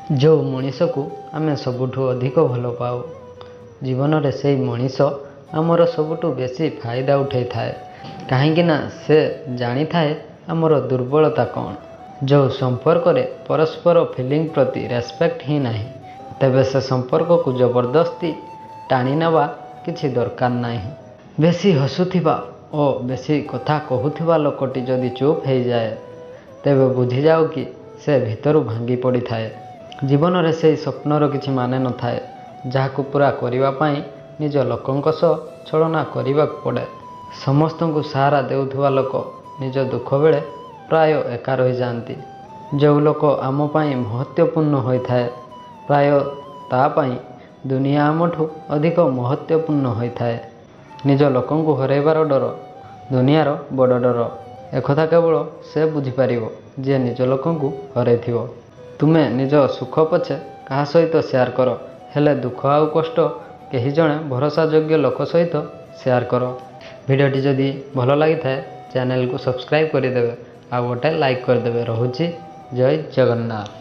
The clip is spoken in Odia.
ଯେଉଁ ମଣିଷକୁ ଆମେ ସବୁଠୁ ଅଧିକ ଭଲ ପାଉ, ଜୀବନରେ ସେଇ ମଣିଷ ଆମର ସବୁଠୁ ବେଶୀ ଫାଇଦା ଉଠେଇଥାଏ, କାହିଁକିନା ସେ ଜାଣିଥାଏ ଆମର ଦୁର୍ବଳତା କ'ଣ। ଯେଉଁ ସମ୍ପର୍କରେ ପରସ୍ପର ଫିଲିଂ ପ୍ରତି ରେସପେକ୍ଟ ହିଁ ନାହିଁ, ତେବେ ସେ ସମ୍ପର୍କକୁ ଜବରଦସ୍ତି ଟାଣିନେବା କିଛି ଦରକାର ନାହିଁ। ବେଶୀ ହସୁଥିବା ଓ ବେଶୀ କଥା କହୁଥିବା ଲୋକଟି ଯଦି ଚୁପ୍ ହେଇଯାଏ, ତେବେ ବୁଝିଯାଅ କି ସେ ଭିତରୁ ଭାଙ୍ଗି ପଡ଼ିଥାଏ। ଜୀବନରେ ସେଇ ସ୍ୱପ୍ନର କିଛି ମାନେ ନଥାଏ, ଯାହାକୁ ପୂରା କରିବା ପାଇଁ ନିଜ ଲୋକଙ୍କ ସହ ଛଳନା କରିବାକୁ ପଡ଼େ। ସମସ୍ତଙ୍କୁ ସାହାରା ଦେଉଥିବା ଲୋକ ନିଜ ଦୁଃଖ ବେଳେ ପ୍ରାୟ ଏକା ରହିଯାଆନ୍ତି। ଯେଉଁ ଲୋକ ଆମ ପାଇଁ ମହତ୍ତ୍ୱପୂର୍ଣ୍ଣ ହୋଇଥାଏ, ପ୍ରାୟ ତା' ପାଇଁ ଦୁନିଆ ଆମଠୁ ଅଧିକ ମହତ୍ତ୍ୱପୂର୍ଣ୍ଣ ହୋଇଥାଏ। ନିଜ ଲୋକଙ୍କୁ ହରାଇବାର ଡର ଦୁନିଆର ବଡ଼ ଡର। ଏକଥା କେବଳ ସେ ବୁଝିପାରିବ, ଯିଏ ନିଜ ଲୋକଙ୍କୁ ହରାଇଥିବ। ତୁମେ ନିଜ ସୁଖ ପଛେ କାହା ସହିତ ସେୟାର କର, ହେଲେ ଦୁଃଖ ଆଉ କଷ୍ଟ କେହି ଜଣେ ଭରସାଯୋଗ୍ୟ ଲୋକ ସହିତ ସେୟାର କର। ଭିଡ଼ିଓଟି ଯଦି ଭଲ ଲାଗିଥାଏ, ଚ୍ୟାନେଲକୁ ସବସ୍କ୍ରାଇବ୍ କରିଦେବେ ଆଉ ଗୋଟେ ଲାଇକ୍ କରିଦେବେ। ରହୁଛି, ଜୟ ଜଗନ୍ନାଥ।